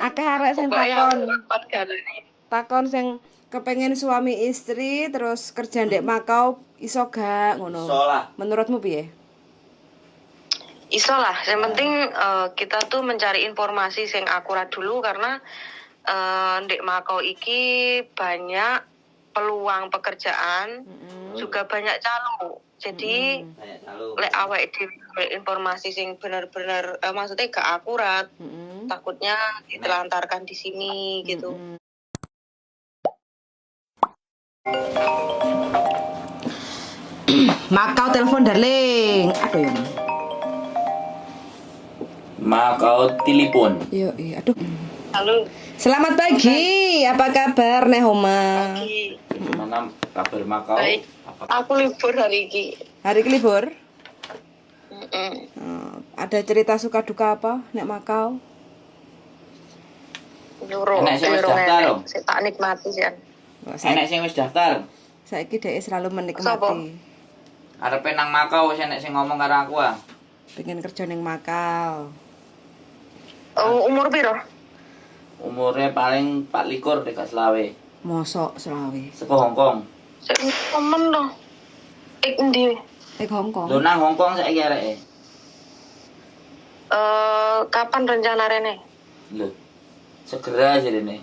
Akeh arek sing Pokoknya takon, aku empat galane. Takon sing kepengen suami istri terus kerja ndek Makau iso gak ngono. Iso lah. Menurutmu piye? Iso lah, yang penting kita tuh mencari informasi sing akurat dulu karena ndek Makau iki banyak peluang pekerjaan, juga banyak calo. Jadi Banyak calo. Lek awake dhewe golek informasi sing bener-bener maksudnya gak akurat, takutnya ditelantarkan di sini gitu. Makau telepon, darling. Aduh ya. Makau telepon. Yo, iya, aduh. Halo, Selamat pagi. Apa kabar, Nehoma? Pagi. Gimana kabar Makau? Baik. Apa Aku libur hari ini. Hari ini libur? Mm-mm. Ada cerita suka duka apa nek Makau? Nyuruh, Enek sing wis nyuruh daftar, enek. lho. Sik tak nikmati sih. Wah, Enek sing wis daftar. Saiki dhek selalu Sopo? menikmati. Arepe nang Makau wis enek sing ngomong karo aku ah. Pengen kerja ning Makau. Oh, umur piro? Umure paling 24 dek gak 25. Mosok 25? Saka Hongkong. Sik temen to. Ik endi? Eh, Hongkong. Lho, nang Hongkong saiki areke. Eh, kapan rencana rene? Lho. Segera jarene.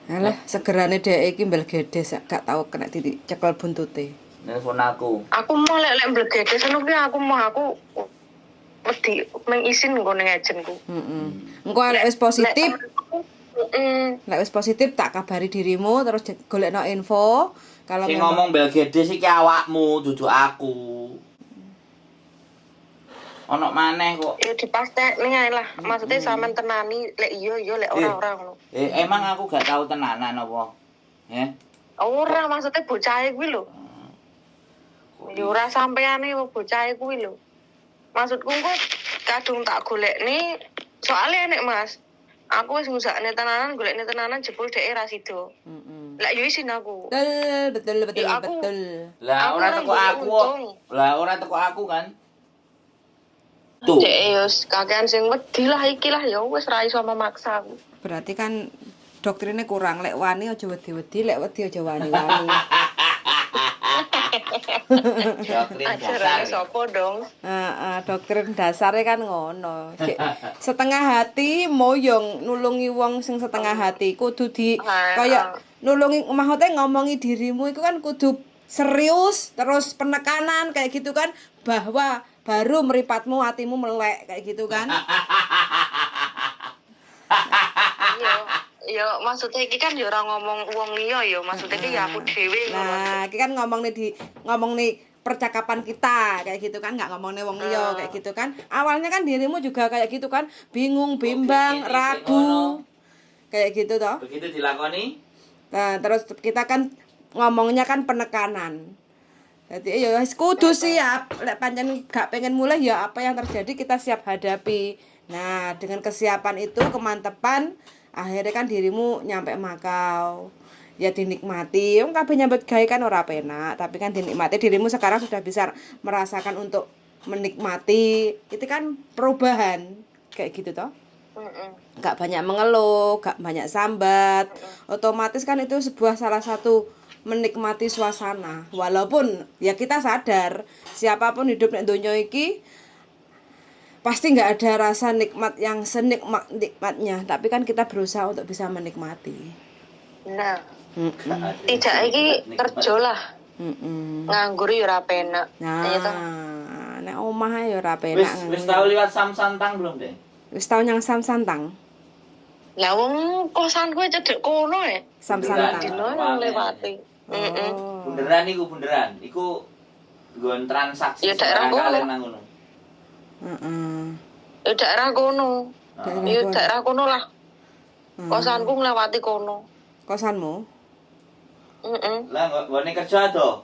Alah, segerane dhek iki mbelgedes gak tau kena titik cekel buntute. Nelpon aku. Aku mau lek lek mblegedes ngono kuwi aku mau, aku wedi meng isin nggo ning agenku. Heeh. Engko lek wis positif, lek wis positif tak kabari dirimu terus golekno info kalau Sing memang ngomong Belgedes iki awakmu, dudu aku. Ono maneh kok. Ya dipastekne ae lah. Maksudnya sampean tenani lek iya iya, lek ora ora ngono. Eh, emang aku gak tau tenanan apa? Eh? Ora, maksudnya bocahe kuwi lho. Ya ora sampeane bocahe kuwi lho. Maksudku kok kadung tak golekne soalnya enek, Mas. Aku wis ngusahakne tenanan, golekne tenanan, jebul dhek ra sido. Lek yo isin aku. Betul, betul, betul, Ya, betul. Lah aku ora ora teko golek aku kok. untung. Lah ora teko aku kan. Tuh. Dek yo kakean sing wedi lah iki lah, ya wis ra iso memaksa aku. Berarti kan doktrinnya kurang. Lek wani aja wedi-wedi, lek wedi aja wani-wani. Doktrin Ajarane dasar. sapa dong? Heeh, doktrin dasarnya kan ngono. Cek, setengah hati moyong nulungi wong sing setengah hati kudu di kaya nulungi, maksudnya ngomongi dirimu itu kan kudu serius, terus penekanan kayak gitu kan, bahwa baru meripatmu hatimu melek kayak gitu kan. Iya. Ya maksudnya iki kan ya ora ngomong wong liya ya, maksudnya iki ya aku dhewe ngono. Nah, iki kan ngomong nih di ngomong nih percakapan kita kayak gitu kan, nggak ngomong nih wong liya kayak gitu kan. Awalnya kan dirimu juga kayak gitu kan, bingung, bimbang, Oke, ragu. Ngono. Kayak gitu toh. Begitu dilakoni, Nah, terus kita kan ngomongnya kan penekanan. Jadi ya wis kudu siap. Lek pancen gak pengen mulai ya apa yang terjadi kita siap hadapi. Nah, dengan kesiapan itu, kemantepan, akhirnya kan dirimu nyampe Makau. Ya dinikmati. Wong kabeh nyambut gawe kan ora penak, tapi kan dinikmati. Dirimu sekarang sudah bisa merasakan untuk menikmati. Itu kan perubahan kayak gitu toh. Gak banyak mengeluh, gak banyak sambat. Otomatis kan itu sebuah salah satu menikmati suasana. Walaupun ya kita sadar siapapun hidup nek donya iki pasti nggak ada rasa nikmat yang senikmat nikmatnya, tapi kan kita berusaha untuk bisa menikmati. Nah, tidak iki kerja lah. Nganggur ya ora penak. Nah, Iya toh? Nek omah ya ora Wis penak. Wis tau liwat Sam Santang belum deh? Wis tau nyang Sam Santang? Lah wong kosanku cedek kono ya. Sam Bunderan. Santang. Dino nang lewati. Heeh. Oh. Bunderan iku bunderan. Iku nggon transaksi Ya, daerah sembarang kono. kalen nang ngono. Ya daerah kono. Daerah Ya kono. daerah kono lah. Kosanku nglewati kono. Kosanmu? Heeh. Lah nggone kerja to.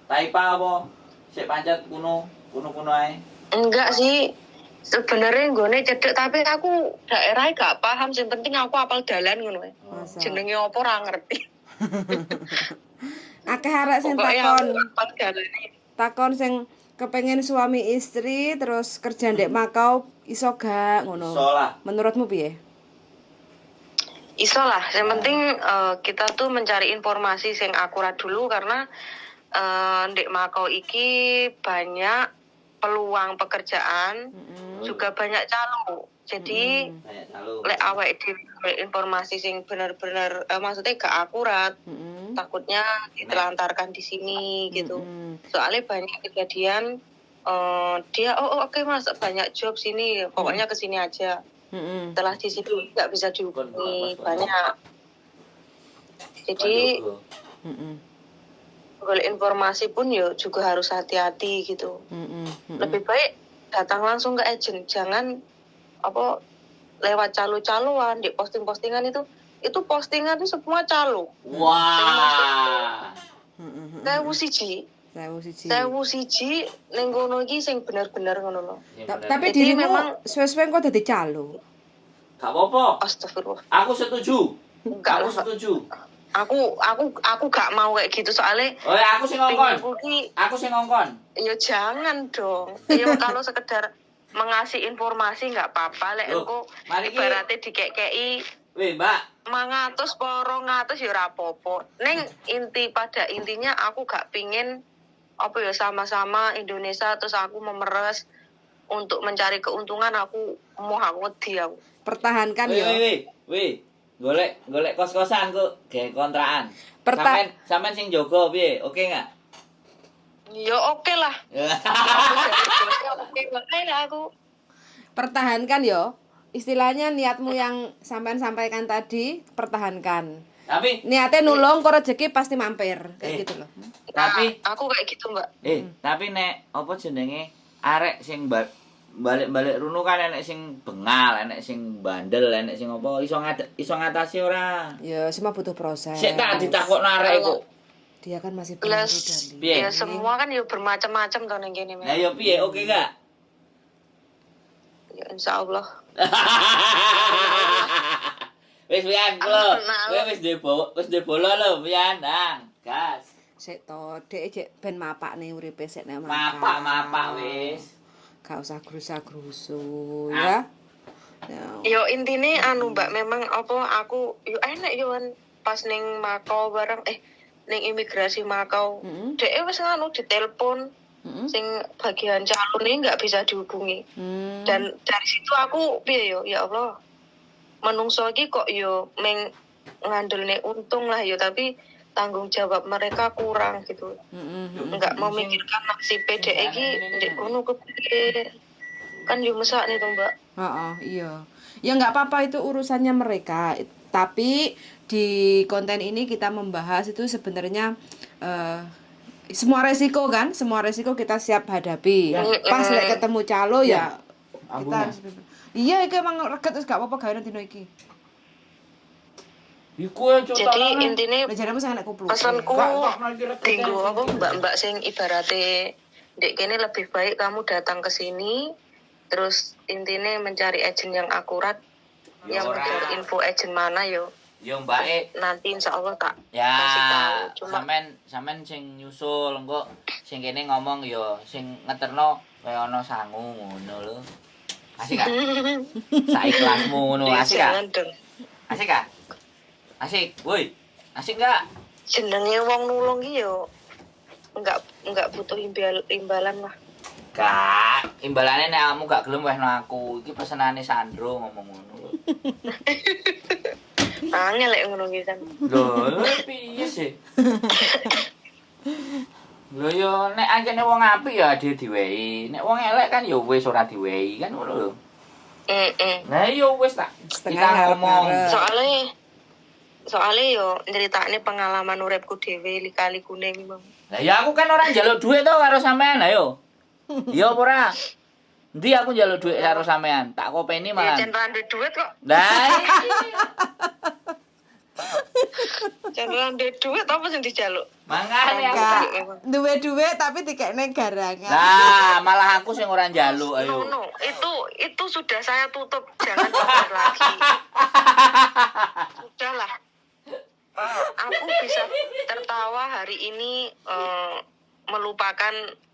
Taipa apa? Sik pancet kuno, kuno-kuno ae. Enggak sih. Sebenarnya nggone cedek tapi aku daerahnya gak paham. Sing penting aku apal dalan ngono. Masa. Jenenge apa ora ngerti. Akeh arek sing Pokoknya takon, aku apal dalane. Takon sing kepengen suami istri terus kerja ndek Makau iso gak ngono. Iso lah. Menurutmu piye? Iso lah, yang penting kita tuh mencari informasi sing akurat dulu karena ndek Makau iki banyak peluang pekerjaan, juga banyak calo. Jadi Banyak calo. lek awake dhewe golek informasi sing bener-bener maksudnya gak akurat, takutnya ditelantarkan di sini gitu. Soalnya banyak kejadian dia oh, oh, oke Mas, banyak job sini, pokoknya ke sini aja. Setelah di situ nggak bisa dihubungi banyak. Jadi golek informasi pun yo juga harus hati-hati gitu. Lebih baik datang langsung ke agent, jangan apa lewat calo-caloan di posting-postingan itu postingan itu semua calo. Wah. 1001. 1001. 1001 ning kono iki sing bener-bener ngono lho. Ya, bener. Tapi Jadi dirimu suwe-suwe kok dadi calo. Gak apa-apa. Astagfirullah. Aku setuju. Enggak Aku lah. setuju. Aku gak mau kayak gitu soalnya Oh ya, aku sing ngongkon. pinginku ki Aku sing ngongkon. ya jangan dong. Ya kalau sekedar mengasih informasi nggak apa-apa lek Loh, engko mari ki- ibaratnya dikekei Weh, Mbak. 500 po 200 ya ora apa-apa. Ning inti pada intinya aku gak pingin apa ya sama-sama Indonesia terus aku memeres untuk mencari keuntungan, aku mau, aku wedi aku. Pertahankan Weh, ya. weh, weh. Weh, golek golek kos-kosan kok gawe kontrakan. Sampean sampean sing jaga piye? Oke enggak? Ya oke lah. Aku jadi bosnya oke wae lah aku. Pertahankan yo. Istilahnya niatmu yang sampean sampaikan tadi, pertahankan. Tapi Niatnya nulung kok rezeki pasti mampir kayak gitu loh. Nah, Tapi- aku kayak gitu, Mbak. Tapi nek apa jenenge arek sing balik-balik runo kan enek sing bengal, enek sing bandel, enek sing apa, iso ngatasi ora? Ya, semua butuh proses. Sik tak ditakokno arek iku. Dia kan masih baru Plus, Darling. Piye? ya semua kan ya bermacam-macam toh ning kene. Lah ya piye? Oke gak? Ya insya Allah. Wis pian lho. Nah, Kowe wis duwe bola lho pian, Nang. Gas. Sik to, dek jek ben mapakne uripe sik nek mapak. Mapak mapak wis. Gak usah grusa-grusu Ah. ya. Ya. Yo intine anu Mbak, memang apa aku yo enak yo kan pas ning Makau bareng ning imigrasi Makau. Dek wis nganu ditelepon sing bagian calon ini nggak bisa dihubungi. Dan dari situ aku piye yo, ya Allah. Menungso iki kok yo meng ngandelne untung lah yo, tapi tanggung jawab mereka kurang gitu. Nggak memikirkan nasib PDE iki ndek kono kepiye. Kan yo mesakne to, Mbak. Heeh, iya. Ya nggak apa-apa, itu urusannya mereka. Tapi di konten ini kita membahas itu sebenarnya semua resiko kan, semua resiko kita siap hadapi. Pas lek ketemu calo ya kita Ambune. harus. Iya, iki emang reget terus gak apa-apa gawe dino iki. Iku ya Jadi intine Lah jaremu sing enek kupluk. pesanku tinggu apa mbak-mbak sing ibarate dek kene lebih baik kamu datang ke sini terus intine mencari agent yang akurat, Ya yang ora. benar info agent mana yo Yo mbake nanti insya Allah tak ya kasih tahu cuma sampean sampean sing nyusul engko sing kene ngomong yo sing ngeterno kaya ana sangu ngono lho. Asik gak? Saikhlasmu ngono, Ya, asik gak? jangan dong. Asik gak? Asik, woi. Asik gak? Jenenge wong nulung ki yo nggak butuh imbalan lah. Gak, imbalane nek kamu gak gelem wehno aku. Iki pesenane Sandro ngomong ngono lho. Angel lek ngono ki kan. Lho, lho, piye sih? Lho yo nek ancene wong apik ya dhewe diwehi. Nek wong elek kan ya wis ora diwehi kan ngono lho. Nah yo wis tak Setengah kita ngomong. ngarep-ngarep. Soalnya soalnya yo nyeritakne pengalaman uripku dhewe lika-liku kuning, Bang. Lah ya aku kan ora njaluk dhuwit to karo sampean, ayo. Iya apa ora? Endi aku njaluk dhuwit karo sampean? Tak kopeni Ya malah. jan ra duwe duit kok. Lah iki. Jan ra duwe duit apa sing dijaluk? Mangane aku. Enggak. tak- Duwe duwe tapi dikekne garangan. Lah, malah aku sing ora njaluk, ayo. No, no, itu sudah saya tutup, jangan dibahas lagi. Sudahlah. Aku bisa tertawa hari ini melupakan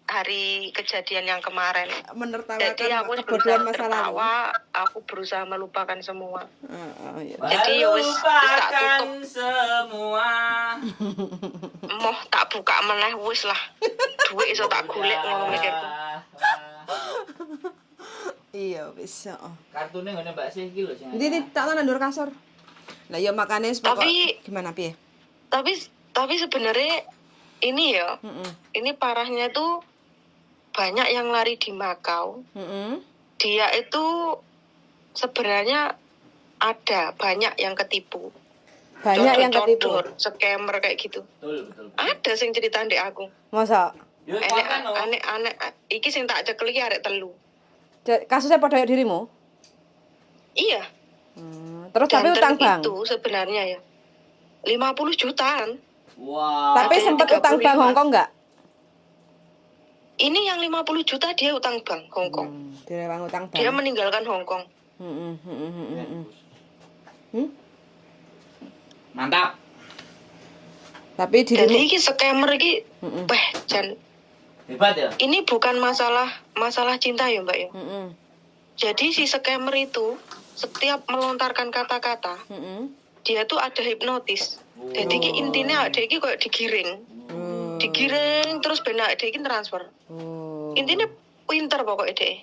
hari kejadian yang kemarin. Menertawakan Jadi aku kebodohan berusaha masa lalu. tertawa, aku berusaha melupakan semua. Heeh, iya. Jadi ya wis, wis tak Lupakan semua. Moh tak buka meneh, wis lah. Duit iso tak golek, ngono mikirku. Iya wis, heeh. Kartune ngene, Mbak Sih, iki lho sing. Ndi ndi, tak nang ndur kasur. Lah iya, makane wis pokok gimana, piye? Tapi sebenarnya ini ya, ini parahnya tuh banyak yang lari di Makau. Dia itu sebenarnya ada banyak yang ketipu. Banyak yang ketipu. Codor, scammer kayak gitu. Betul, betul, betul. Ada sing cerita ndek aku. Masa? Yo Enek konten no. aneh aneh iki sing tak cekel iki arek telu. Kasusnya padha kaya dirimu? Iya. Terus tapi Dan utang bank. itu sebenarnya ya 50 jutaan. Wow. Tapi Ada yang sempat utang bank 35. Hongkong enggak? Ini yang 50 juta dia utang bank Hongkong. Direwang utang bank. Dia meninggalkan Hongkong. Mantap. Tapi Jadi dirimu iki scammer iki, weh, jan Hebat ya. ini bukan masalah masalah cinta ya, Mbak, ya. Jadi si scammer itu setiap melontarkan kata-kata, dia tuh ada hipnotis. Jadi iki intinya ada iki kayak digiring. Digiring terus ben dia iki transfer. Intinya pinter pokoknya deh.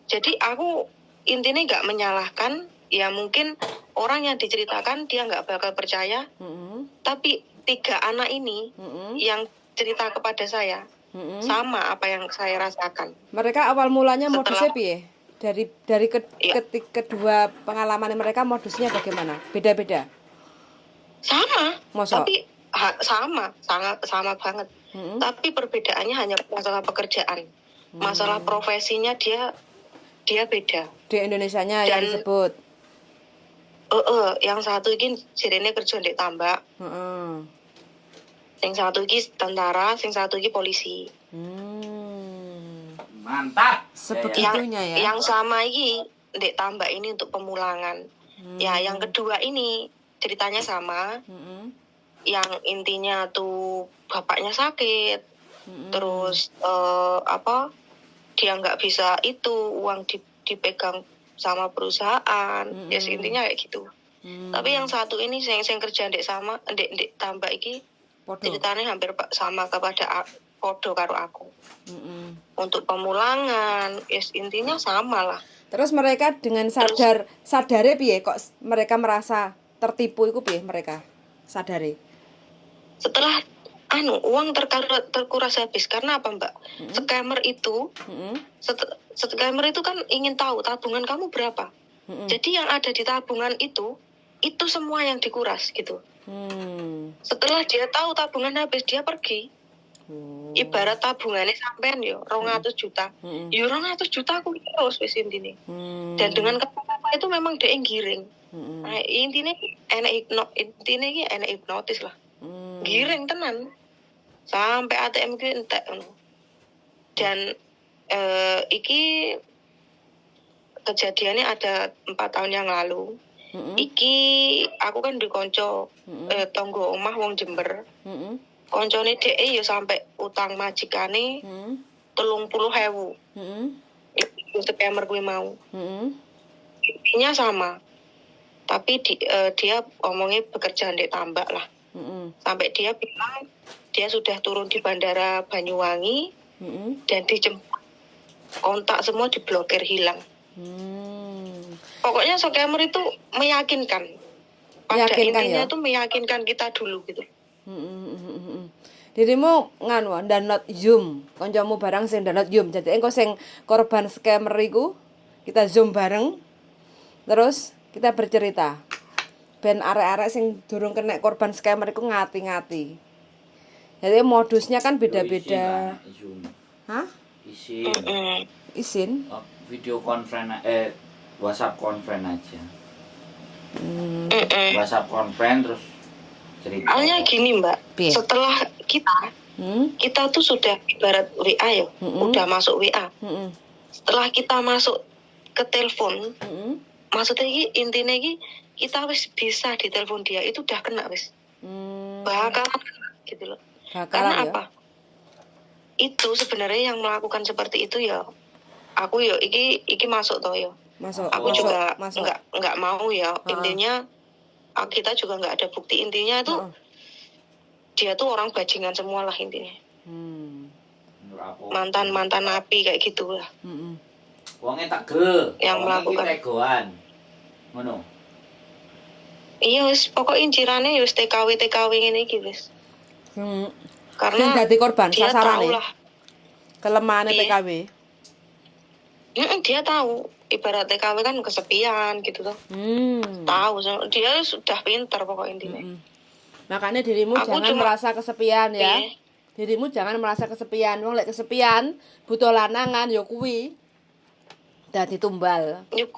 Jadi aku intinya nggak menyalahkan, ya mungkin orang yang diceritakan dia nggak bakal percaya, tapi tiga anak ini yang cerita kepada saya sama apa yang saya rasakan. Mereka awal mulanya modusnya piye? Dari kedua pengalaman mereka modusnya bagaimana? Beda-beda. Sama, Masa? tapi sama, sangat sama banget. Tapi perbedaannya hanya masalah pekerjaan. Masalah profesinya dia dia beda. Di Indonesianya yang disebut. Yang satu ini jarene kerja di tambak, yang satu ini tentara, yang satu ini polisi. Mantap. Sebegitunya ya. Yang sama ini di tambak ini untuk pemulangan. Ya, yang kedua ini ceritanya sama, yang intinya tuh bapaknya sakit, terus apa? Dia nggak bisa itu uang dipegang sama perusahaan, ya intinya kayak gitu. Tapi yang satu ini sing sing kerja ndek sama ndek ndek tambak iki Podo. ceritanya hampir sama kepada podo karo aku. Untuk pemulangan, yes, intinya sama lah. Terus mereka dengan sadar sadare piye kok mereka merasa tertipu iku piye mereka sadare? Setelah anu uang terkuras habis karena apa, Mbak? Scammer itu scammer itu kan ingin tahu tabungan kamu berapa. Jadi yang ada di tabungan itu semua yang dikuras gitu. Setelah dia tahu tabungan habis, dia pergi. Ibarat tabungannya sampean yo 200 juta. Yo 200 juta aku terus wis intine. Dan dengan kata-kata itu memang dia yang giring. Nah, intinya enek intine iki enek hipnotis lah. Giring tenan. Sampai ATM ku entek ngono. Dan iki kejadiannya ada 4 tahun yang lalu. Iki aku kan di konco tonggo omah wong Jember. Koncone dhek ya sampai utang majikane 30.000. Itu scammer kuwi mau. Intinya sama. Tapi dia omongnya bekerja di tambak lah. Sampai dia bilang dia sudah turun di bandara Banyuwangi dan dijemput, kontak semua diblokir, hilang. Pokoknya scammer itu meyakinkan. Pada Meyakinkan, intinya ya? itu meyakinkan kita dulu gitu. Dirimu nganu download Zoom, kancamu barang sing download Zoom. Jadi engko sing korban scammer iku kita Zoom bareng. Terus kita bercerita. Ben arek-arek sing durung kena korban scammer iku ngati-ngati. Jadi modusnya kan beda-beda. Zoom. Hah? Izin. Izin? Oh, video conference, WhatsApp conference aja. WhatsApp conference terus cerita. Soalnya gini, Mbak, Piye? setelah kita kita tuh sudah ibarat WA ya, udah masuk WA. Setelah kita masuk ke telepon, maksudnya ini intinya ini kita wis bisa ditelepon dia itu udah kena wis. Bakalan kena gitu loh. Bakalan Karena ya? apa? Itu sebenarnya yang melakukan seperti itu ya aku ya, iki iki masuk toh ya. Masuk. Aku masuk, juga masuk. nggak mau ya. Intinya ah, kita juga nggak ada bukti, intinya itu dia tuh orang bajingan semua lah intinya. Mantan mantan napi kayak gitu lah. Wonge tegel, Yang wonge iki melakukan. Tegoan. Ngono. Iya wis, pokok incirane ya wis TKW TKW ngene iki wis. Karena Sing dadi korban dia sasarane. tahu lah. Kelemahane Iya. TKW. Dia tahu ibarat TKW kan kesepian gitu tuh. Tahu dia sudah pinter pokok intinya. Makanya dirimu Aku jangan cuma- merasa kesepian ya. Iya. Dirimu jangan merasa kesepian. Wong lek kesepian butuh lanangan ya kuwi. Dadi tumbal. Yuk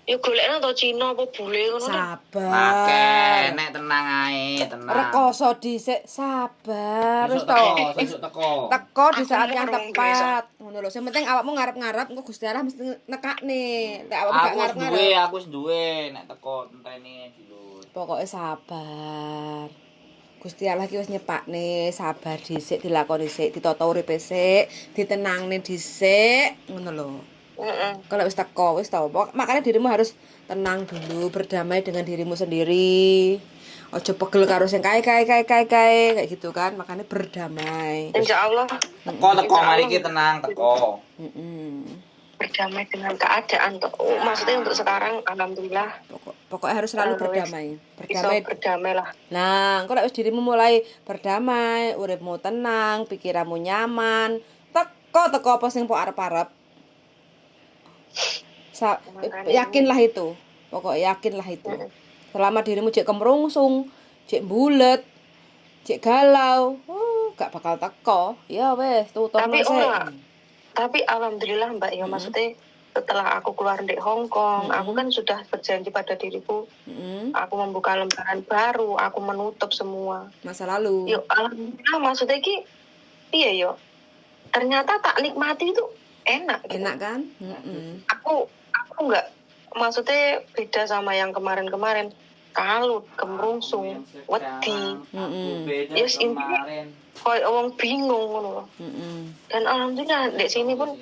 yuk, golekno to Cina apa bule ngono to. Sabar. Make nek tenang ae, tenang. Rekoso dhisik, sabar. Wis Besok to. teko, besok teko. Teko di Aku saat yang ngurung tepat. Ngono lho. Sing penting awakmu ngarep-ngarep engko Gusti Allah mesti nekakne. Lek awakmu gak Aku wis ngarep-ngarep. duwe, aku wis duwe nek teko enteni dilut. Pokoknya sabar. Gusti Allah ki wis nyepakne, sabar dhisik, dilakoni sik, ditata uripe sik, ditenangne dhisik, ngono lho. Kalau wis teko wis tau. Makanya dirimu harus tenang dulu, berdamai dengan dirimu sendiri. Ojo pegel karo sing kae kae kae kae kae kayak gitu kan. Makanya berdamai. Insya Allah. Teko teko mari ki tenang teko. Berdamai dengan keadaan toh. Oh, maksudnya untuk sekarang alhamdulillah Pokoknya harus selalu Wis berdamai. bisa Berdamai. berdamai lah. Nah, engko lek wis dirimu mulai berdamai, uripmu tenang, pikiranmu nyaman, teko teko apa sing mbok arep-arep. Makanya. Yakinlah itu. Pokoknya yakinlah itu. Selama dirimu cek kemrungsung, cek bulet, cek galau, gak bakal teko. Ya wes, tutup. Tapi ora. Tapi alhamdulillah, Mbak, ya maksudnya setelah aku keluar di Hong Kong, aku kan sudah berjanji pada diriku, aku membuka lembaran baru, aku menutup semua. Masa lalu. Yo alhamdulillah, maksudnya ki iya yo. Ternyata tak nikmati itu enak gitu. Enak kan? Mm-mm. Aku nggak, maksudnya beda sama yang kemarin-kemarin, kalut, kemrungsung, wedi, Beda Yes, intinya- kemarin. koyo wong bingung ngono loh. Dan alhamdulillah di sini pun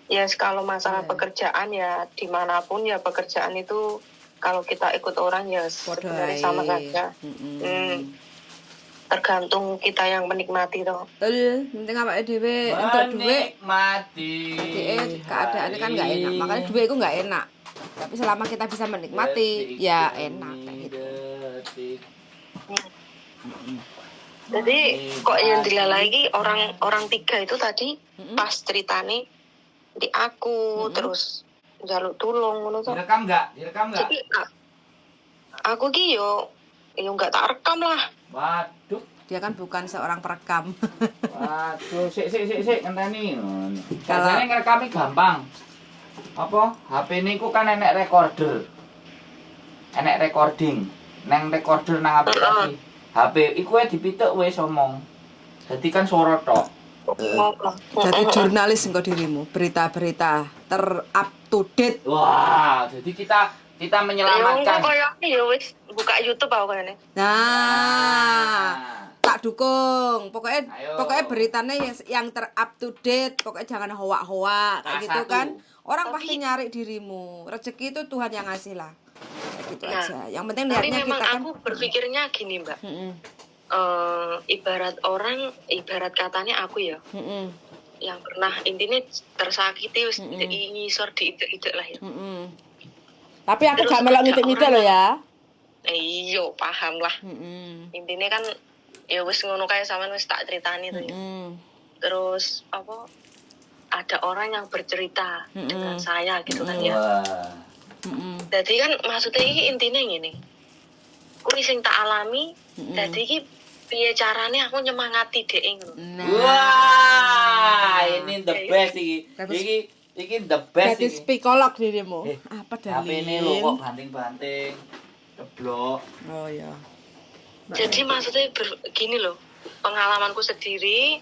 ya kalau masalah pekerjaan ya dimanapun ya pekerjaan itu kalau kita ikut orang ya Podo sebenarnya ae. sama saja. Tergantung kita yang menikmati toh. Betul, penting awake dhewe entuk dhuwit. Menikmati. Jadi keadaannya kan nggak enak, makanya duit itu nggak enak. Tapi selama kita bisa menikmati, Detik ya demi enak kayak gitu. detik. Jadi kok yang dilalai orang orang tiga itu tadi pas ceritane di aku terus njaluk tulung ngono toh. Direkam nggak? Direkam nggak? Jadi aku ki yo yo nggak tak rekam lah. Waduh, Dia kan bukan seorang perekam. waduh, sik sik sik sik ngenteni. Kalau- Kalau ngerekami gampang. Apa? HP niku kan enek recorder. Enek recording. Neng recorder nang aplikasi HP iku ae dipitik wis omong. Dadi kan suara tok. Jadi jurnalis engkau dirimu, berita-berita ter up to date. Wah, jadi kita kita Ya menyelamatkan. koyo ya wis buka YouTube aku kayaknya. Nah, tak dukung. Pokoknya Ayo. pokoknya beritanya yang ter up to date, pokoknya jangan hoak-hoak kayak gitu A1. kan. Orang Tapi- pasti nyari dirimu. Rezeki itu Tuhan yang ngasih lah. Kayak gitu Nah, aja. Yang penting Tapi niatnya memang kita kan. aku berpikirnya gini, Mbak. Mm-mm. Ibarat orang, ibarat katanya aku ya Mm-mm. yang pernah intinya tersakiti wis ngisor diidek-idek lah ya. Mm-mm. Tapi aku Terus gak melok ada ngintip-ngintip orang loh ya. Iya, paham lah. Mm-mm. Intinya kan ya wis ngono kae sampean wis tak critani tuh ya. Terus apa ada orang yang bercerita dengan saya gitu kan ya. Wah. Jadi kan maksudnya ini intinya gini. Kuwi sing tak alami, jadi iki piye carane aku nyemangati dhek ngono. Nah. Wah, ini the best iki. Terus- Iki iki the best Jadi iki. psikolog dirimu. Eh, Apa HP dalil? ini lho kok banting-banting. Ceblok. Oh ya. Jadi maksudnya gini loh, pengalamanku sendiri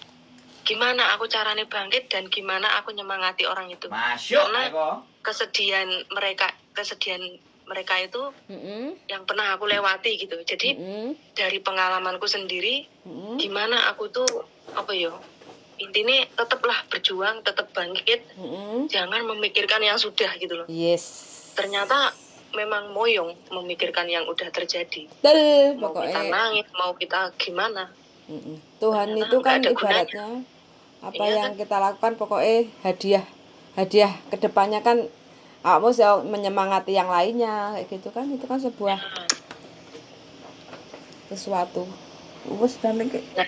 gimana aku carane bangkit dan gimana aku nyemangati orang itu. Masuk Karena- Eko. Kesedihan mereka itu Mm-mm. yang pernah aku lewati gitu. Jadi Mm-mm. dari pengalamanku sendiri Mm-mm. gimana aku tuh apa yo Intinya tetaplah berjuang, tetap bangkit, jangan memikirkan yang sudah gitu loh. Ternyata memang moyong memikirkan yang udah terjadi. Betul, Mau kita pokoknya nangis, mau kita gimana. Tuhan Ternyata itu nggak kan ada gunanya. ibaratnya apa Iya yang kan? kita lakukan pokoknya hadiah hadiah kedepannya kan kamu sih menyemangati yang lainnya kayak gitu kan, itu kan sebuah sesuatu wes dan iki. Nah,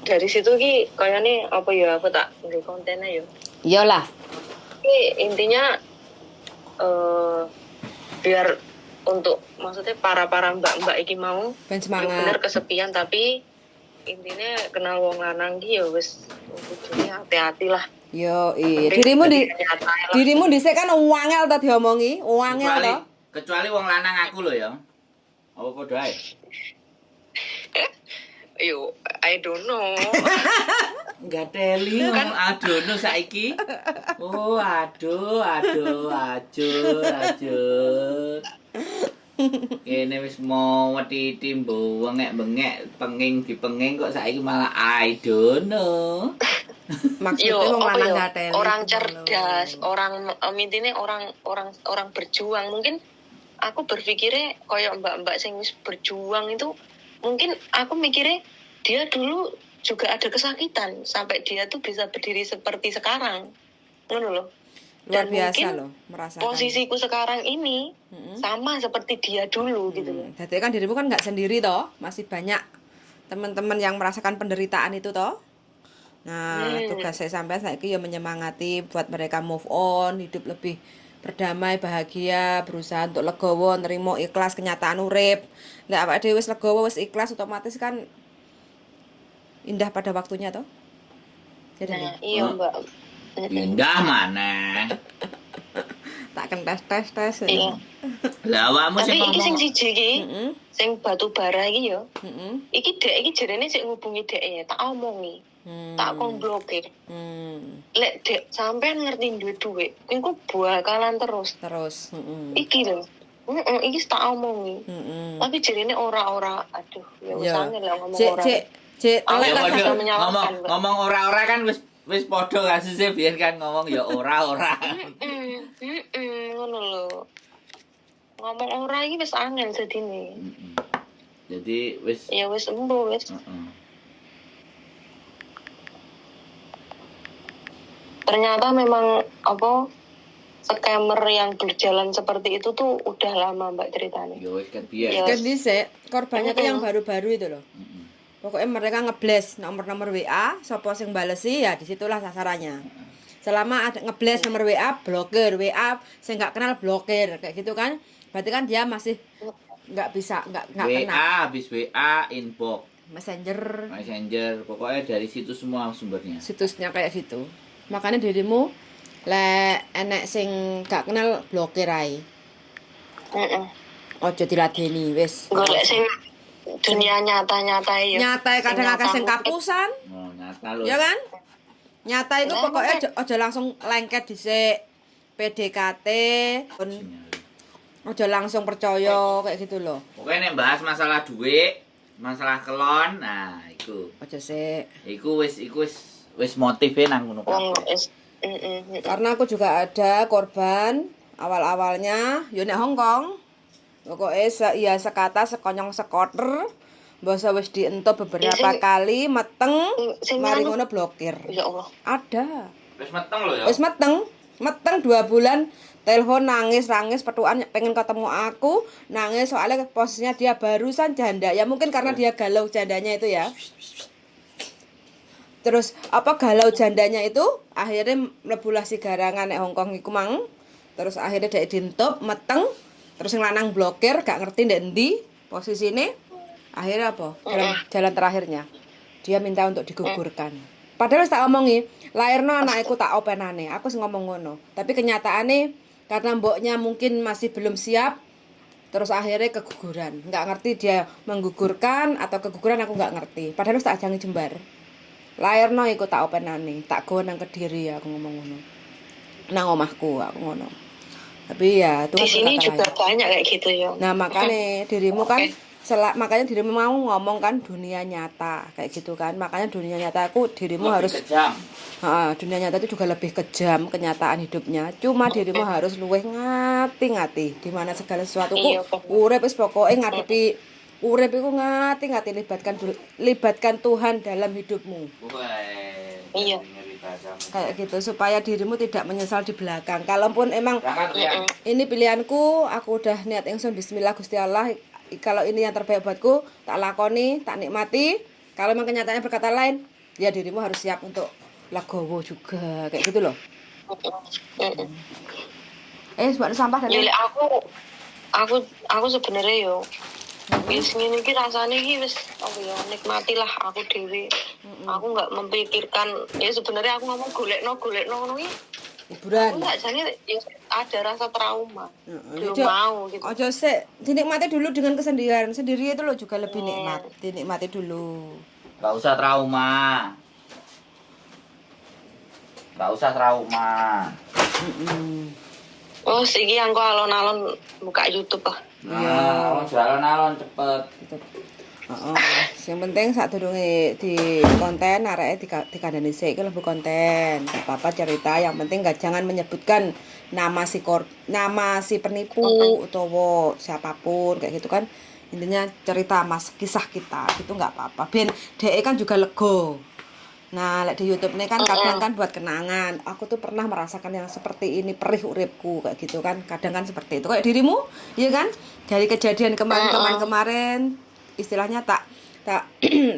dari situ ki kayaknya apa ya, aku tak nggak kontennya ya. Iyalah. Ini intinya biar untuk maksudnya para para mbak-mbak iki mau Ben ya bener semangat. Kesepian, tapi intinya kenal wong lanang ki ya wis kudune hati-hati lah. Yo, iya. Penting Dirimu di jadi kenyataan lah. Dirimu dhisik kan wangel to diomongi, wangel Kecuali to. kecuali wong lanang aku lho ya. Apa padha ae? Yo, I don't know. Enggak teli ngomong adono saiki. Oh, aduh, aduh, aduh, aduh. Kene wis mau wetiti bengek-bengek, penging dipenging kok saiki malah I don't know. Maksudnya Yo, wong apa lanang yo, gateli orang gitu cerdas, lho. Orang intinya orang orang orang berjuang. Mungkin aku berpikirnya kayak mbak-mbak sing wis berjuang itu, mungkin aku mikirnya dia dulu juga ada kesakitan sampai dia tuh bisa berdiri seperti sekarang. Ngono loh. Luar Dan biasa mungkin loh merasakan. posisiku sekarang ini sama seperti dia dulu gitu loh. Jadi kan dirimu kan nggak sendiri toh, masih banyak teman-teman yang merasakan penderitaan itu toh. Nah, tugas saya sampai saiki ya menyemangati buat mereka move on, hidup lebih berdamai, bahagia, berusaha untuk legowo, nerimo ikhlas kenyataan urip. Nek awake dhewe wis legowo, wis ikhlas, otomatis kan indah pada waktunya toh. Jadi Nah, iya, Oh. Mbak. Indah mana? Tak kan tes tes tes. Iya. Lah awakmu Tapi sing iki sing ngomong siji iki, sing batu bara iki yo. Iki dek iki jarene sik ngubungi dek ya, tak omongi, tak kon blokir. Lek dek sampean ngerti duwe duit, engko bakalan terus. Terus, Iki lho. Heeh, iki tak omongi. Tapi jarene ora-ora, aduh, ya wis angel lah ngomong Cek ora. cek cek Aku telek Ya lah. nggak padha bisa menyalahkan, ngomong Mbak. ngomong ora-ora kan wis wis padha kasusnya biyen kan ngomong ya ora-ora. Heeh, ngono lho. Ngomong ora iki wis angel jadine. Jadi wis Ya wis embo wis. Ternyata memang apa, scammer yang berjalan seperti itu tuh udah lama, Mbak, ceritanya. Ya wis kan biyen. Ya. Kan dhisik korbannya tuh yang baru-baru itu loh. Pokoknya mereka ngeblast nomor-nomor WA, sopo sing balesi ya disitulah sasarannya. Selama ada ngeblast nomor WA, blokir WA, sing nggak kenal blokir kayak gitu kan. Berarti kan dia masih nggak bisa, nggak WA kena habis WA inbox, messenger, Messenger, pokoknya dari situ semua sumbernya. Situsnya kayak gitu. Makanya dirimu lek enek sing gak kenal blokir ae. Ojo diladeni wis. Golek sing dunia nyata-nyata ya. Nyata kadang akeh sing kapusan. Oh, nyata lho. Ya kan? Nyata itu Lah, pokoknya ojo, ojo langsung lengket dhisik. PDKT, ojo langsung percaya kayak gitu loh. Pokoknya nek bahas masalah duit, masalah kelon, nah iku. Ojo sik. Iku wis wis motifnya nang ngono Wong kabeh. wis heeh. Karena aku juga ada korban awal-awalnya yo nek Hong Kong. Pokoknya ya sekata sekonyong sekoter. Mbasa wis dientup beberapa Ya, sing- kali meteng, sing mari anu- ngono blokir. Ya Allah. Ada. Wis meteng lho ya. Wis meteng, meteng 2 bulan, telepon nangis nangis petuan pengen ketemu aku, nangis soalnya posisinya dia barusan janda ya, mungkin karena dia galau jandanya itu ya. Terus apa, galau jandanya itu akhirnya mlebulah si garangan nek Hongkong iku mang. Terus akhirnya dia dientup meteng, terus yang lanang blokir, gak ngerti ndek endi posisine. Akhirnya apa, jalan, jalan terakhirnya dia minta untuk digugurkan. Padahal wis tak omongi, lahirno anakku tak openane, aku sing ngomong ngono. Tapi kenyataannya karena mboknya mungkin masih belum siap, terus akhirnya keguguran. Nggak ngerti dia menggugurkan atau keguguran, aku nggak ngerti. Padahal wis tak ajangi jembar, lahirno iku tak openane, tak gowo nang Kediri, aku ngomong ngono, nang omahku aku ngono. Tapi ya Di Tuhan sini berkata juga lain. Banyak kayak gitu ya. Nah, makanya dirimu kan makanya dirimu mau ngomong kan dunia nyata kayak gitu kan. Makanya dunia nyata aku dirimu Lebih harus kejam. Ha, dunia nyata itu juga lebih kejam kenyataan hidupnya. Cuma dirimu harus luwih ngati-ngati di mana segala sesuatu ku urip wis pokoke ngadepi urip iku ngati-ngati, libatkan Tuhan dalam hidupmu. Wah, ngeri bahasamu. Kayak gitu supaya dirimu tidak menyesal di belakang. Kalaupun emang Berangkat, Rian. Ini pilihanku, aku udah niat ingsun bismillah Gusti Allah, kalau ini yang terbaik buatku, tak lakoni, tak nikmati. Kalau memang kenyataannya berkata lain, ya dirimu harus siap untuk legowo juga, kayak gitu loh. Eh, buat sampah dan Ya, lek aku sebenarnya yo wis ngene iki rasane iki wis apa ya, nikmatilah aku dhewe. Aku nggak memikirkan ya, sebenarnya aku ngomong golekno golekno ngono iki. Hiburan. Aku nggak jane ya ada rasa trauma. Belum Ojo, mau gitu. ojo sik, dinikmati dulu dengan kesendirian. Sendiri itu loh juga lebih nikmat. Dinikmati dulu. Gak usah trauma. Gak usah trauma. Oh, iki aku alon-alon buka YouTube ah. Iya. Nah, alon-alon cepet. Gitu. Heeh. Yang penting saat durunge di konten areke dikandani sik, iki lebih konten. Gak apa-apa cerita, yang penting gak jangan menyebutkan nama si penipu utawa siapapun kayak gitu kan. Intinya cerita mas kisah kita gitu nggak apa-apa. Ben DE kan juga lego. Nah, lek di YouTube ini kan kadang kan buat kenangan. Aku tuh pernah merasakan yang seperti ini, perih uripku kayak gitu kan. Kadang kan seperti itu. Kayak dirimu, iya kan? Dari kejadian kemarin-kemarin kemarin, istilahnya tak tak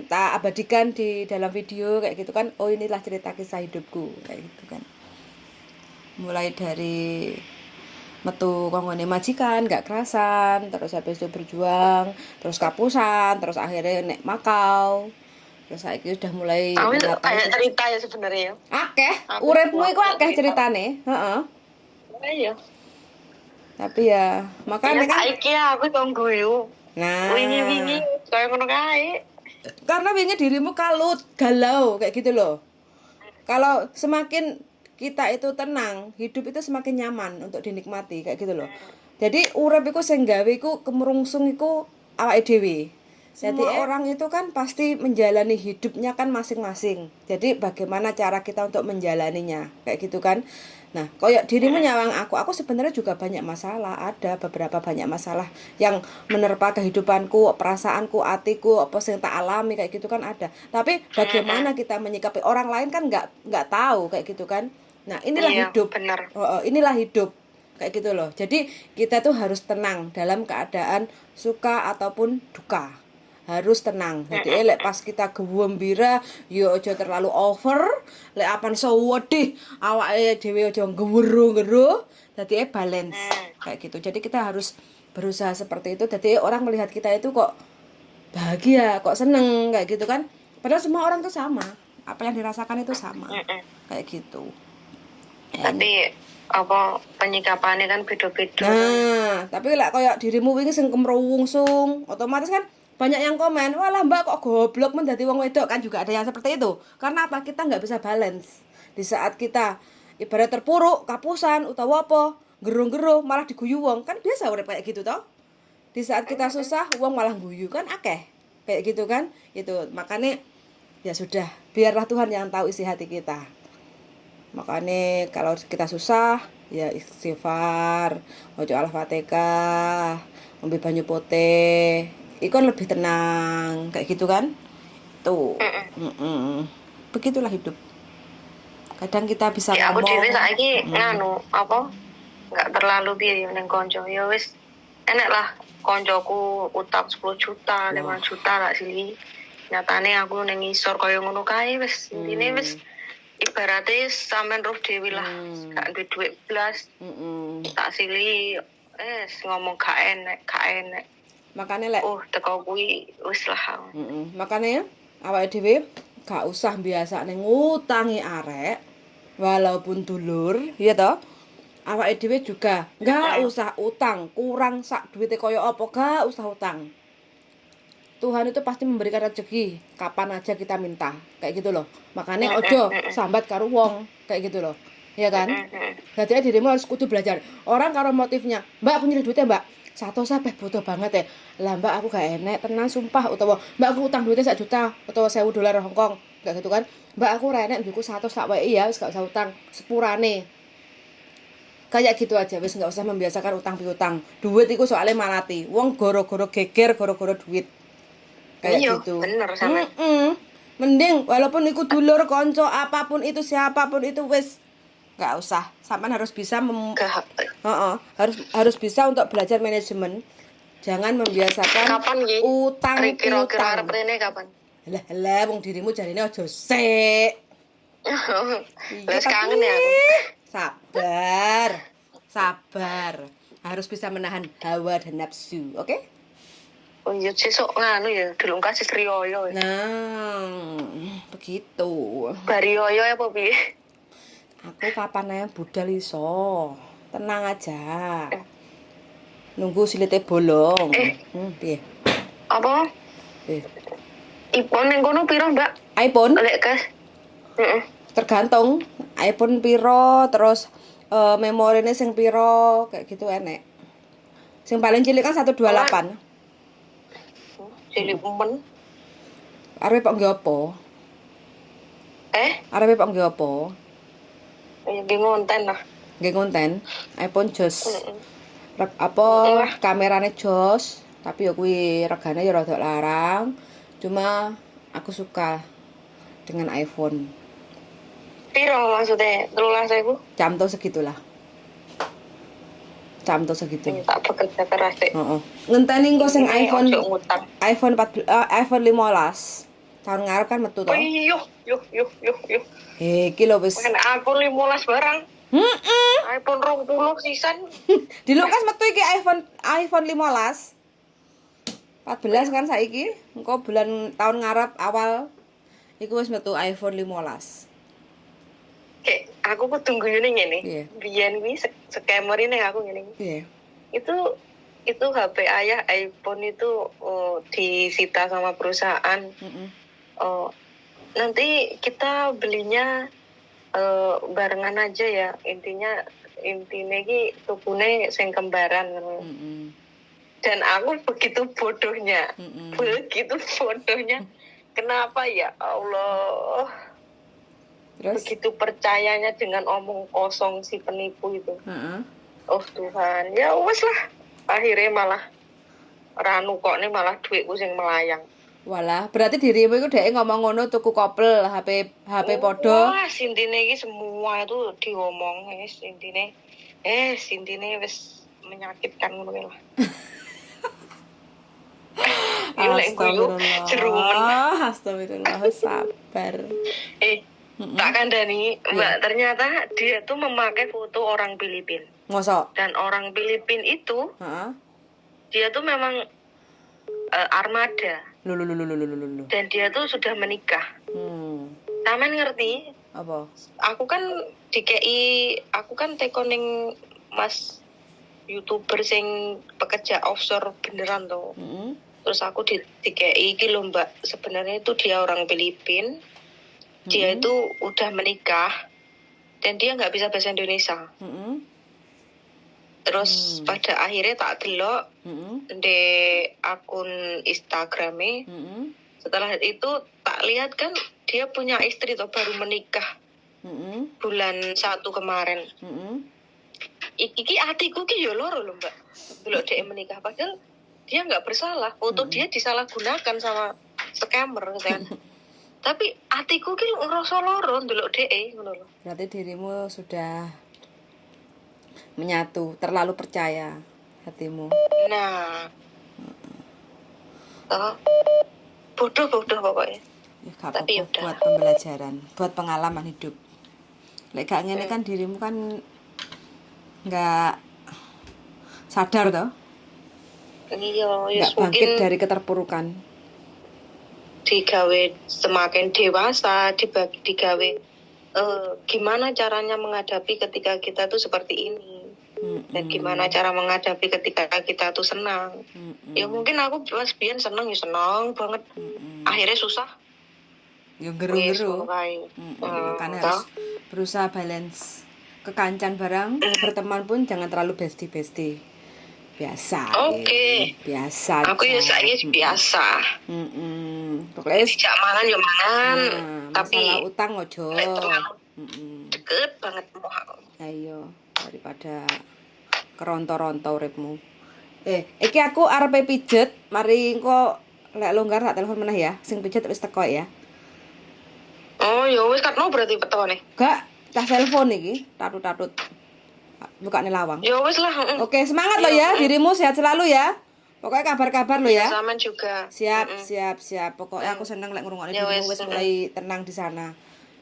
tak abadikan di dalam video kayak gitu kan. Oh, inilah cerita kisah hidupku kayak gitu kan. Mulai dari metu konggone majikan gak kerasan, terus habis itu berjuang, terus kapusan, terus akhirnya nek Makau. Terus saiki udah mulai Aku menata kayak hidup. Cerita ya sebenarnya ya. Akeh, Aku uripmu iku akeh cerita. ceritane, heeh. Iya. Tapi ya, makanya Ya kan saiki aku kok guyu. Nah, Wingi-wingi kaya ngono kae. Karena wingi dirimu kalut, galau kayak gitu loh. Kalau semakin kita itu tenang, hidup itu semakin nyaman untuk dinikmati kayak gitu loh. Jadi urip iku sing gawe iku kemrungsung iku awake dhewe. Jadi orang itu kan pasti menjalani hidupnya kan masing-masing. Jadi bagaimana cara kita untuk menjalaninya kayak gitu kan. Nah, koyok dirimu nyawang aku sebenarnya juga banyak masalah, ada beberapa banyak masalah yang menerpa kehidupanku, perasaanku, atiku, apa sing tak alami kayak gitu kan ada. Tapi bagaimana kita menyikapi orang lain kan nggak tahu kayak gitu kan. Nah, inilah hidup. Oh, inilah hidup kayak gitu loh. Jadi kita tuh harus tenang dalam keadaan suka ataupun duka. Harus tenang. Jadi lek pas kita gembira yo aja terlalu over, lek apan sedih awake dhewe aja nggeru-nggeru. Dadi balance kayak gitu. Jadi kita harus berusaha seperti itu. Jadi orang melihat kita itu kok bahagia, kok seneng kayak gitu kan. Padahal semua orang tuh sama. Apa yang dirasakan itu sama. Kayak gitu. Ya, Tapi apa penyikapannya kan beda-beda. Nah, tapi lek koyo dirimu wingi sing kemrungsung, otomatis kan banyak yang komen, "Walah Mbak, kok goblok men dadi wong wedok," kan juga ada yang seperti itu. Karena apa? Kita nggak bisa balance. Di saat kita ibarat terpuruk, kapusan utawa apa, gerung-gerung malah diguyu wong. Kan biasa urip kayak gitu toh. Di saat kita susah, wong malah guyu kan akeh. Kayak gitu kan? Itu makanya ya sudah, biarlah Tuhan yang tahu isi hati kita. Makanya kalau kita susah ya istighfar, maca Al-Fatihah, ngombe banyu putih, itu kan lebih tenang kayak gitu kan? Tuh. Begitulah hidup. Kadang kita bisa Ya aku ngomong. dhewe saiki nganu apa nggak terlalu piye ya ning kanca. Ya wis enek lah koncoku utang 10 juta, 5 juta lah sili. Nyatane aku ning ngisor kaya ngono kae wis intine wis ibaratnya sampean roh dhewe lah. Gak duwe duit blas, tak sili ngomong gak enek, gak enek. Makanya lek Oh, teko kuwi wis lah. Makanya ya awake dhewe gak usah biasane ngutangi arek walaupun dulur, ya toh. Awake dhewe juga gak usah utang, kurang sak duwite kaya apa gak usah utang. Tuhan itu pasti memberikan rezeki kapan aja kita minta, kayak gitu loh. Makanya ojo sambat karo wong, kayak gitu loh. Ya kan? Berarti dirimu harus kudu belajar. Orang kalau motifnya, "Mbak, aku nyilih duitnya, Mbak. 100 sampai butuh banget ya. Lah, Mbak, aku gak enek, tenang, sumpah," utawa, "Mbak, aku utang duitnya 1 juta utawa 1.000 dolar Hongkong," kayak gitu kan. "Mbak, aku ora enek, duitku 100 tak wei ya, wis gak usah utang, sepurane." Kayak gitu aja wis, nggak usah membiasakan utang piutang. Duit itu soalnya malati. Wong goro-goro geger goro-goro duit. Kayak Iya, gitu. Bener sampe. Mending walaupun iku dulur, konco, apapun itu, siapapun itu, wis nggak usah. Sampean harus bisa Gak. Heeh, harus harus bisa untuk belajar manajemen. Jangan membiasakan Kapan ki? utang Kira-kira piutang. Arep rene kapan? Lah lah, wong dirimu jarine aja sik. Wis kangen ya aku. Sabar. Sabar. Harus bisa menahan hawa dan nafsu, oke? Oh iya, sesuk nganu ya, dulu kasih riyoyo ya. Nah, begitu. Bar riyoyo apa piye? Aku kapan ae budal iso. Tenang aja. Nunggu silite bolong. Eh. Piye? Apa? Piye? iPhone ning kono piro, Mbak? iPhone? Lek gas. Heeh. Tergantung iPhone piro, terus memorine sing piro, kayak gitu enek. Sing paling cilik kan 128. Cilik men. Arepe kok nggo apa? Eh, Arepe kok nggo apa? Ya nggih ngonten lah. Nggih konten. iPhone jos. Heeh. Apa kamerane jos, tapi ya kuwi regane ya rada larang. Cuma aku suka dengan iPhone. Piro maksudnya? 13.000? Camto segitulah. Camto segitu. Tak bekerja keras deh. Heeh. Ngenteni engko sing Ini iPhone ojo ngutang. iPhone 14, iPhone 15. Tahun ngarep kan metu to. Oh iya, yo yo yo yo. Eh, iki lho wis. Kan aku 15 barang. Heeh. iPhone 20 sisan. Di Lukas metu iki iPhone iPhone 15. 14 kan saiki, engko bulan tahun ngarep awal iku wis metu iPhone 15. Kayak aku kudu guyune ngene. Iya. Biyen kuwi scammer ini aku ngene. Piye? Itu HP ayah iPhone itu, oh, disita sama perusahaan. Oh, nanti kita belinya barengan aja ya. Intinya intinya iki tukune sing kembaran ngono. Dan aku begitu bodohnya. Begitu bodohnya. Kenapa ya Allah? Terus? Begitu percayanya dengan omong kosong si penipu itu. Oh Tuhan, ya wes lah. Akhirnya malah ranu kok nih, malah duitku sing melayang. Walah, berarti dirimu iku dhek ngomong ngono tuku kopel HP HP podo. Wah, intine iki semua itu diomong wis intine. Eh, intine wis menyakitkan ngono kuwi lah. Yo lek guyu jerumen. Astagfirullah, sabar. Eh, tak kandani, Mbak, ternyata dia tuh memakai foto orang Filipin. Mosok. Dan orang Filipin itu dia tuh memang armada Lu lu lu lu lu lu lu lu. Dan dia tuh sudah menikah. Sampean ngerti? Apa? Aku kan dikei, aku kan tekon ning Mas YouTuber sing pekerja offshore beneran tuh. Terus aku dikei iki lho, Mbak, sebenarnya itu dia orang Filipin. Dia itu udah menikah dan dia nggak bisa bahasa Indonesia. Terus pada akhirnya tak delok di akun Instagramnya. Setelah itu tak lihat kan dia punya istri tuh, baru menikah bulan 1 kemarin. Iki hatiku ki yo loro lho, Mbak. Delok dia menikah padahal dia nggak bersalah. Foto dia disalahgunakan sama scammer gitu kan. Tapi hatiku ki ngerasa loro ndelok dhek ngono lho. Berarti dirimu sudah menyatu, terlalu percaya hatimu. Nah. Toh. Bodoh-bodoh pokoknya. Ya, gak Tapi apa-apa, ya udah. Buat pembelajaran, buat pengalaman hidup. Lek gak ngene kan dirimu kan nggak sadar toh, Iya, ya nggak bangkit mungkin dari keterpurukan. Digawe semakin dewasa, dibagi digawe gimana caranya menghadapi ketika kita tuh seperti ini dan gimana cara menghadapi ketika kita tuh senang. Ya mungkin aku pas biyen seneng ya seneng banget. Akhirnya susah. Ya Wis geru-geru. ngono kae. Makanya toh. harus berusaha balance. Kekancan barang, berteman pun jangan terlalu bestie-bestie. Biasa. Oke. Biasa. Aku ya aja. saiki biasa. Pokoknya Dijak mangan yo mangan, nah, tapi masalah utang ojo. lek terlalu deket banget mau aku. Ayo, daripada keronto-ronto uripmu. Eh, iki aku arepe pijet, mari engko lek longgar tak telepon meneh ya. Sing pijet wis teko ya. Oh, ya wis kat mau berarti petone. Gak, cah telepon iki, tatut-tatut. Bukane lawang. Ya wis lah, heeh. Oke, semangat lo ya, dirimu sehat selalu ya. Pokoknya kabar-kabar lo ya. Sampean juga. Siap, siap, siap. Pokoknya aku seneng lek ngrungokne Ya dirimu wis, wis mulai tenang di sana.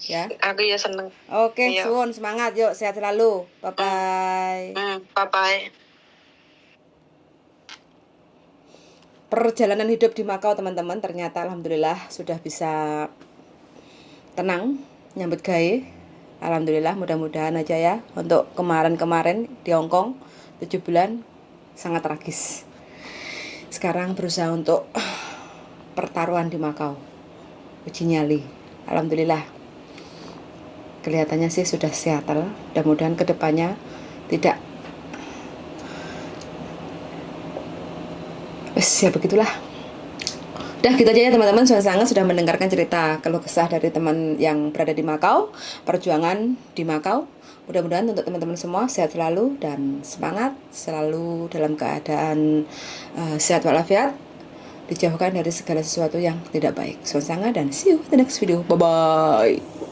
Ya. Aku ya seneng. Oke, Iya. suwun semangat yuk, sehat selalu. Bye bye. Bye bye. Perjalanan hidup di Makau, teman-teman, ternyata alhamdulillah sudah bisa tenang nyambut gawe. Alhamdulillah, mudah-mudahan aja ya. Untuk kemarin-kemarin di Hong Kong 7 bulan sangat tragis. Sekarang berusaha untuk pertaruhan di Makau. Uji nyali. Alhamdulillah. Kelihatannya sih sudah settle. Mudah-mudahan kedepannya tidak. Wes ya begitulah. Udah gitu aja ya, teman-teman. Sudah sangat sudah mendengarkan cerita keluh kesah dari teman yang berada di Makau, perjuangan di Makau. Mudah-mudahan untuk teman-teman semua sehat selalu dan semangat, selalu dalam keadaan sehat walafiat, dijauhkan dari segala sesuatu yang tidak baik. Suasana dan see you in the next video. Bye bye.